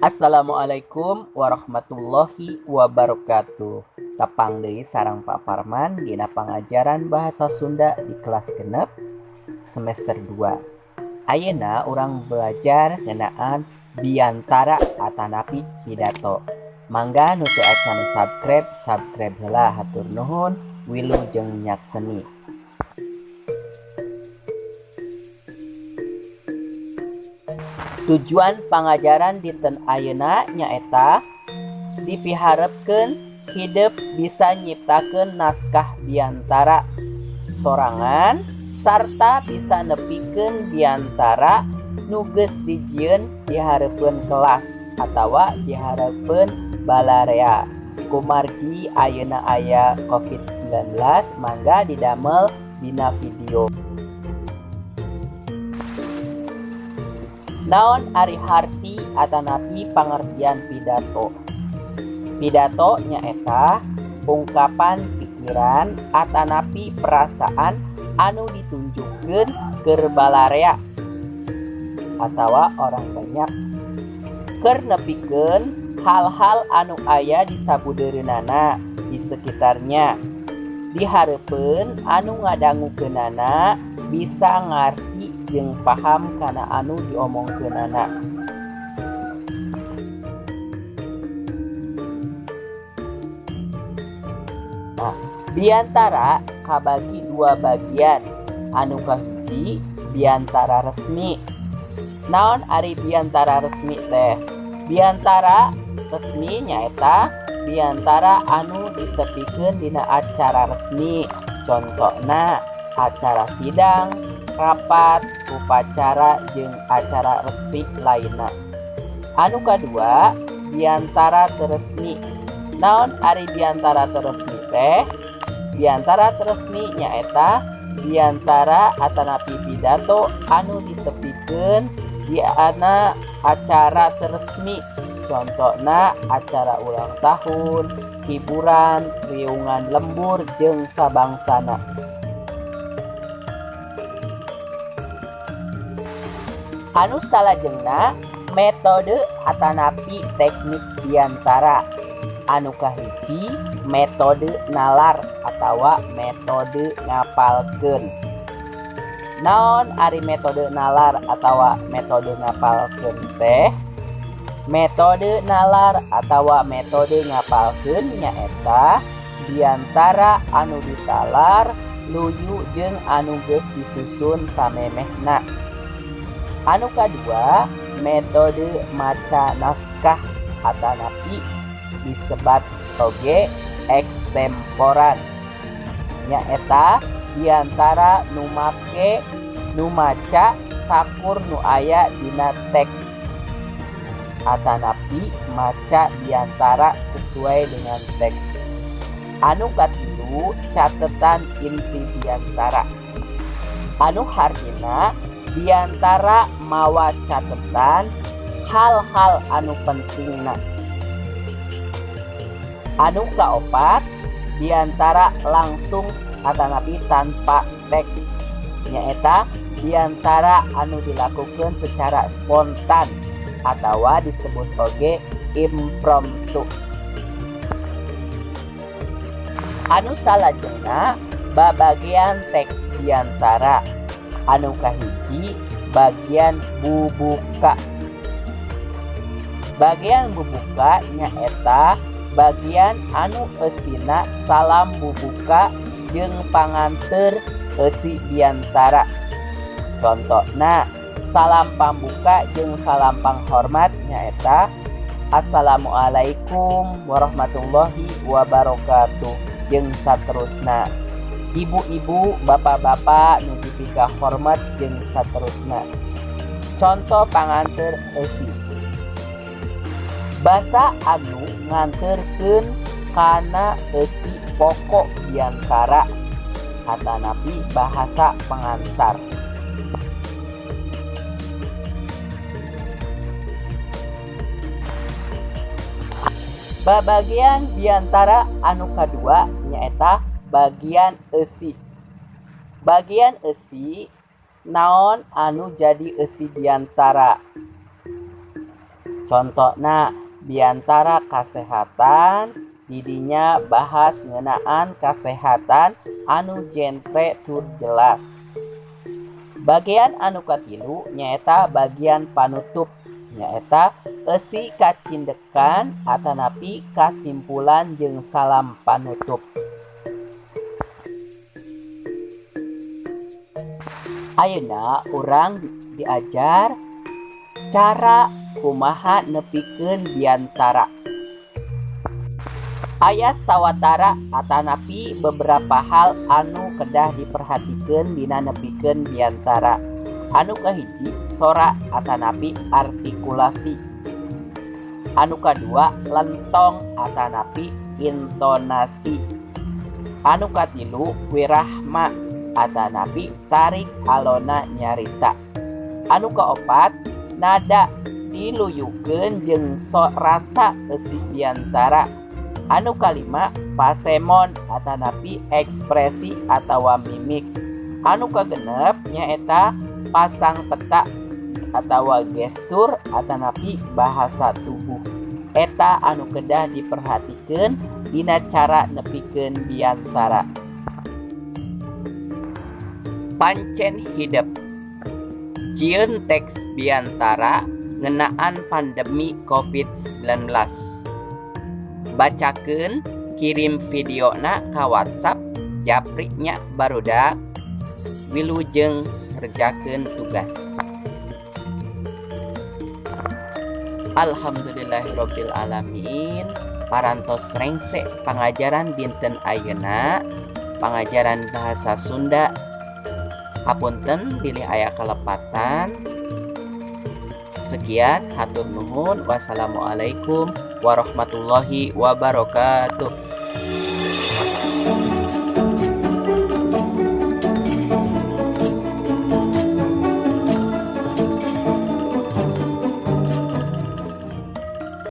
Assalamualaikum warahmatullahi wabarakatuh. Tepang deui sareng Pak Parman dina pangajaran bahasa Sunda di kelas 6 semester 2. Ayeuna urang belajar ngeunaan biantara atanapi pidato. Mangga nu teu acan subscribe, subscribe heula, hatur nuhun, wilujeng nyakseni. Tujuan pangajaran dinten ayeuna nyaeta dipiharepkeun hidep bisa nyiptakeun naskah biantara sorangan sarta bisa nepikeun biantara nu geus dijieun di hareupeun kelas atawa di hareupeun balarea. Kumargi ayeuna aya COVID-19, mangga didamel dina video. Naon ari harti atanapi pangertian pidato? Pidato nyaeta ungkapan pikiran atanapi perasaan anu ditunjukkeun keur balarea atawa orang banyak keur nepikeun hal-hal anu aya di sabudeureunana, di sekitarnya. Dihareupeun anu ngadangukeunana bisa ngarti jeung paham kana anu diomongkeunana. Nah, biantara kabagi dua bagian. Anu kahiji biantara resmi. Naon ari biantara resmi teh? Biantara resmi nyaeta biantara anu ditepikeun dina acara resmi. Contohna acara sidang, rapat, upacara jeung acara resmi lainna. Anu kadua biantara teu resmi. Naon ari biantara teu resmi teh? Biantara teu resmi nyaeta biantara atanapi pidato anu ditepikeun dina acara teu resmi. Contohna acara ulang tahun, hiburan, riungan lembur jeung sabangsana. Anu salajengna metode atanapi teknik biantara. Anu kahiji metode nalar atawa metode ngapalkeun. Naon ari metode nalar atawa metode ngapalkeun teh? Metode nalar atawa metode ngapalkeun nyaeta biantara anu ditalar luyu jeung anu geus disusun samemehna. Anu kadua metode maca naskah atanapi disebat oge ekstemporan, nyaeta biantara nu make nu maca sakur nu aya dina teks atanapi maca biantara sesuai dengan teks. Anu katilu catetan inti biantara, anu hartina biantara mawa catetan hal-hal anu pentingna. Anu kaopat biantara langsung atanapi tanpa teks, nyaeta biantara anu dilakukan secara spontan atawa disebut oge impromptu. Anu salajengna babagian teks biantara. Anu kahiji bagian bubuka. Bagian bubuka nyaeta bagian anu eusina salam bubuka jeung panganteur eusi biantara. Contohna salam pambuka jeung salam panghormat nyaeta Assalamualaikum warahmatullahi wabarakatuh jeung saterusna. Ibu-ibu, bapak-bapak nu dipika hormat jeung saterusna. Contoh panganteur eusi. Basa anu nganterkeun kana eusi pokok biantara atanapi bahasa pengantar. Babagian biantara anu kadua nyaeta bagian eusi. Bagian eusi naon anu jadi eusi biantara? Contohna biantara kasehatan, didinya bahas ngeunaan kasehatan anu jentre tur jelas. Bagian anu katilu nyaeta bagian panutup, nyaeta eusi kacindekan atanapi kasimpulan jeung salam panutup. Ayeuna urang diajar cara kumaha nepikeun biantara. Aya sawatara atanapi beberapa hal anu kedah diperhatikeun dina nepikeun biantara. Anu kahiji sora atanapi artikulasi. Anu kadua lentong atanapi intonasi. Anu katilu wirahma atanapi tarik alona nyarita. Anu kaopat nada diluyukeun jeung rasa eusi biantara. Anu kalima pasemon atanapi ekspresi atawa mimik. Anu kagenep nyaeta pasang peta atawa gestur atanapi bahasa tubuh. Eta anu kedah diperhatikeun dina cara nepikeun biantara. Pancen hidep. Jieun teks biantara ngeunaan pandemi COVID-19. Bacakeun, kirim videona ka WhatsApp japri nya barudak. Wilujeng ngerjakeun tugas. Alhamdulillahirabbil alamin. Parantos rengse pangajaran dinten ayeuna, pangajaran bahasa Sunda. Hapunten bilih aya kalepatan. Sekian, hatur nuhun. Wassalamualaikum warahmatullahi wabarakatuh.